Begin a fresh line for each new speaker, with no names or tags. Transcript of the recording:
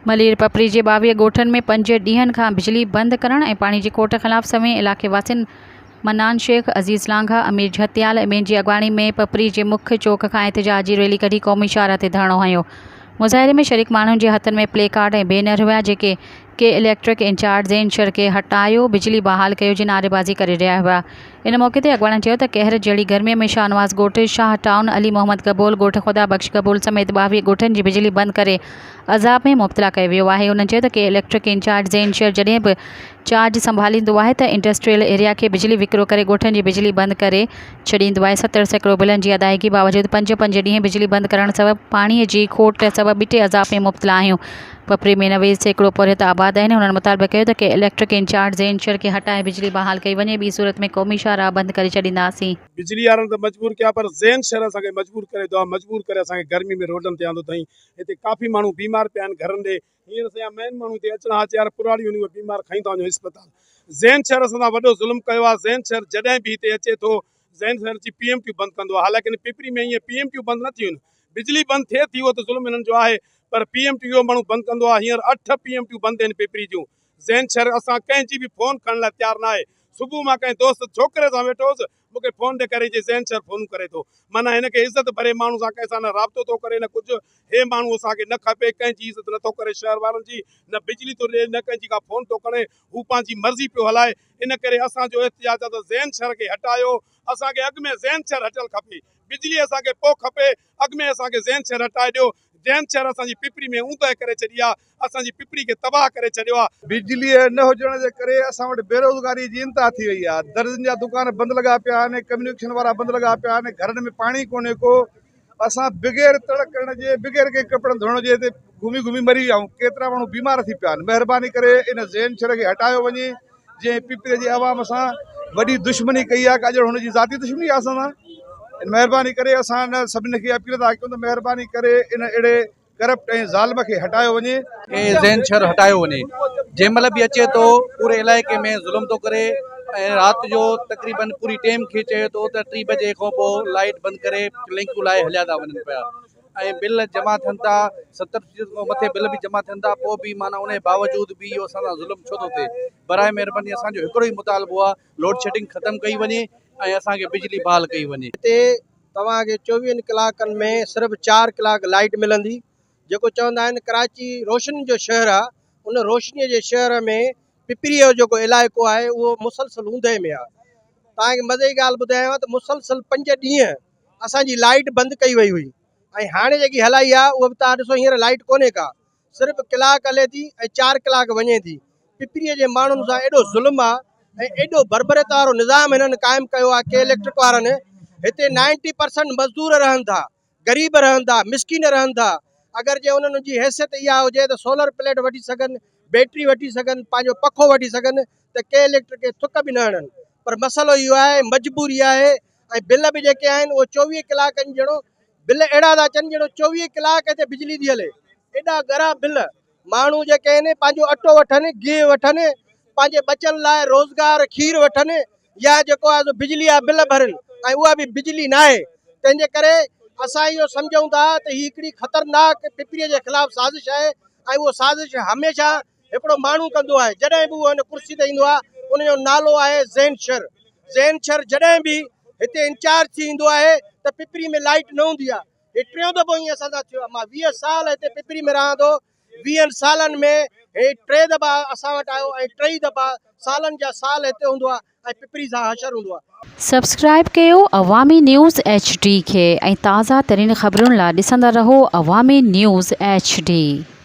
ملير پپري جي 22 ڳوٺن ۾ پنج ڏينهن کان بجلي بند ڪرڻ ۽ پاڻي جي کوٽ خلاف سوين علائقي واسين منان شيخ، عزيز لانگاهه، امير جهتيال ۽ ٻين جي اڳواڻي ۾ پپري جي مک چوڪ کان احتجاجي ريلي ڪڍي قومي شاهراهه تي ڌرڻو هنيو. مظاهري ۾ شريڪ ماڻهن جي هٿن ۾ پلي ڪارڊ ۽ بينر هيا جيڪي ڪي اليڪٽرڪ انچارج زين شر کي هٽايو بجلي بحال ڪيو جي نعريبازي ڪري رهيا هيا. ان موقعي تي اڳواڻن چيو ته قهر جهڙي گرمي ۾ شاهنواز ڳوٺ، شاهه ٽائون، علي محمد گبول ڳوٺ، خدا بخش گبول سميت 22 ڳوٺن جي بجلي بند ڪري عذاب ۾ مبتلا ڪيو ويو آهي. هنن چيو ته ڪي اليڪٽرڪ انچارج زين شر جڏهن به چارج سنڀاليندو آهي ته انڊسٽريل ايريا کي بجلي وڪرو ڪري ڳوٺن جي بجلي بند ڪري ڇڏيندو آهي. 70% بلن جي ادائيگي باوجود پنج پنج ڏينهن بجلي بند ڪرڻ سبب پاڻي جي کوٽ سبب ٻٽي عذاب ۾ مبتلا آهيون. پپري ۾ 90% پورهيت آباد آهن. هنن مطالبو ڪيو ته ڪي اليڪٽرڪ انچارج زين شر کي هٽائي بجلي بحال ڪئي وڃي ٻي صورت ۾ قومي شاهراهه بند ڪري ڇڏينداسين.
بجلي وارن ته مجبور ڪيا پر زين شر اسان کي مجبور ڪري ٿو مجبور ڪري اسان کي گرمي ۾ روڊن تي آندو اٿئين هتي ڪافي ماڻهو بيمار پيا آهن گهرن ڏي هينئر اسان جا مين ماڻهو هتي اچڻا ها چيار پراڙي وڃي اهي بيمار کڻي ٿا وڃو اسپتال زين شر اسان سان وڏو ظلم ڪيو آهي زين شر جڏهن به هتي اچي ٿو زين شر اچي پي ايم ٽيون بند ڪندو آهي حالانڪه پپري ۾ ائين پي ايم ٽيون بند نه ٿيون آهن بجلي بند ٿئي ٿي اهو ته ظلم هنن جو آهي پر پي ايم ٽي اهو ماڻهو بند ڪندو آهي هينئر اٺ پي ايم ٽيون بند آهن پپري جون زين شر اسان ڪنهن جي به فون کڻڻ لاء تيار ناهي صبح مان ڪنهن دوست ڇوڪري سان ويٺو هوس مون کي فون ڏيکاري چي زين شر فونون ڪري ٿو معنيٰ هن کي عزت ڀري ماڻهو سان ڪنهن سان نه رابطو ٿو ڪري نه ڪجهه هي ماڻهو اسان کي نه کپي ڪنهن جي عزت نٿو ڪري شهر وارن جي نه بجلي ٿو ڏي نه ڪنهن جي ڪا فون ٿو کڻي هو پنهنجي مرضي پيو هلائي ان ڪري اسان جو احتجاج آهي ته زين شر کي هٽايو اسان کي اڳ ۾ زين شر هٽيل کپي بجلي اسان کي پوء کپي اڳ ۾ اسان کي زين شر هٽائي ڏيو زين شر اسان جي پپري ۾ اوندهه ڪري ڇڏي آهي اسان جي پپري کي تباهه ڪري ڇڏيو آهي.
بجلي نه هجڻ جي ڪري اسان وٽ بيروزگاري جي انتها ٿي وئي آهي، درزين جا دڪان بند لڳا پيا آهن، ڪميونيڪشن وارا بند لڳا پيا آهن، گهرن ۾ پاڻي ڪونهي ڪو، اسان بغير تڙ ڪرڻ جي بغير ڪنهن ڪپڙن ڌوئڻ جي هتي گهمي گهمي مري ويا آهيون، ڪيترا ماڻهو بيمار ٿي پيا آهن، مهرباني ڪري ان ذهن شھر کي هٽايو وڃي، جنهن پپري جي عوام سان وڏي دشمني ڪئي آهي ڪا ڄڻ هن جي ذاتي دشمني آهي اسان سان، مهرباني ڪري اسان سڀني کي اپيل ٿا ڪيون ته مهرباني ڪري ان اهڙي ڪرپٽ ۽ ظالم کي هٽايو وڃي.
کي ذهن شھر هٽايو وڃي جنهن مهل به اچي ٿو پوري علائقي ۾ ظلم ٿو ڪري ۽ رات جو تقريبن پوري ٽيم کي چئي ٿو ته ٽي بجي کان پوء لائيٽ بند ڪري لنڪون لاهي هليا ٿا وڃن پيا ۽ بل جمع ٿين ٿا 70% کان مٿي بل به جمع ٿين ٿا پوء به معنيٰ ان جي باوجود به اهو اسان سان ظلم ڇو ٿو ٿئي براء مهرباني اسان جو هڪڙو ئي مطالبو آهي لوڊشيڊنگ ختم ڪئي وڃي ۽ اسان کي بجلي بحال ڪئي وڃي.
هتي توهان کي چوويهن ڪلاڪن ۾ صرف چار ڪلاڪ لائيٽ ملندي جيڪو چوندا آهن ڪراچي روشنين جو شهر آهي ان روشني جي شهر ۾ پپري جو جيڪو علائقو آهي اهو مسلسل اوندهه ۾ آهي توهان کي مزي جي ڳالهه ٻڌايان ته مسلسل پنج ڏينهن اسان جي لائيٽ بند ڪئي وئي هئي ۽ هاڻي جيڪي هلائي آهي اهو به توهان ڏسو هينئر لائيٽ ڪونهي ڪا صرف ڪلاڪ هلي ٿي ۽ چار ڪلاڪ وڃي ٿي. پپريء جي ماڻهن سان ايڏو ظلم آ ۽ ايڏو بربريت وارو نظام هنن قائم ڪيو آ ڪي اليڪٽرڪ وارن هتي نائنٽي پرسنٽ مزدور رهن ٿا غريب رهن ٿا مسڪين رهن ٿا اگر جي انهن جي حيثيت اها هجي ته سولر پليٽ وٺي سگهن بيٽري وٺي سگهن پنهنجو پکو وٺي سگهن ته ڪي اليڪٽرڪ کي ٿڪ به نه هڻن پر مسئلو اهو آهي مجبوري آهي ۽ بل به جيڪي آهن اهو 24 ڪلاڪن جهڙو بل اهڙا ٿا اچن جهڙو 24 ڪلاڪ هتي بجلي ٿي هلي ايڏا ڳرا بل ماڻهو جيڪي آهن پنهنجو اٽو وٺن گيهه وٺن پنهنجي ٻچن لاء روزگار کير وٺن يا جيڪو آهي سو بجلي جا بل ڀرن ۽ اها به بجلي ناهي تنهن جي ڪري اسان اهو سمجهون ٿا ته هي هڪڙي خطرناڪ پپري جي خلاف سازش آهي ۽ اهو سازش هميشه هڪڙو ماڻهو ڪندو آهي جڏهن به اهو هن ڪرسي تي ايندو آهي ان جو نالو آهي زين شر زين شر جڏهن به هتي انچارج ٿي ايندو آهي ته پپري ۾ لائيٽ نه هوندي آهي هي ٽيون دفعو ائين اسان سان ٿيو آهي مان 20 سال هتي پپري ۾ رهان ٿو 20 سالن ۾ هي ٽي دفعا اسان وٽ آيو ۽ ٽئي دفعا سالن جا سال هتي هوندو آهي ۽ پپري سان حشر هوندو آهي.
سبسڪرائيب ڪيو عوامي نيوز ايڇ ڊي کي ۽ تازه ترين خبرن لا ڏسندا رهو عوامي نيوز ايڇ ڊي.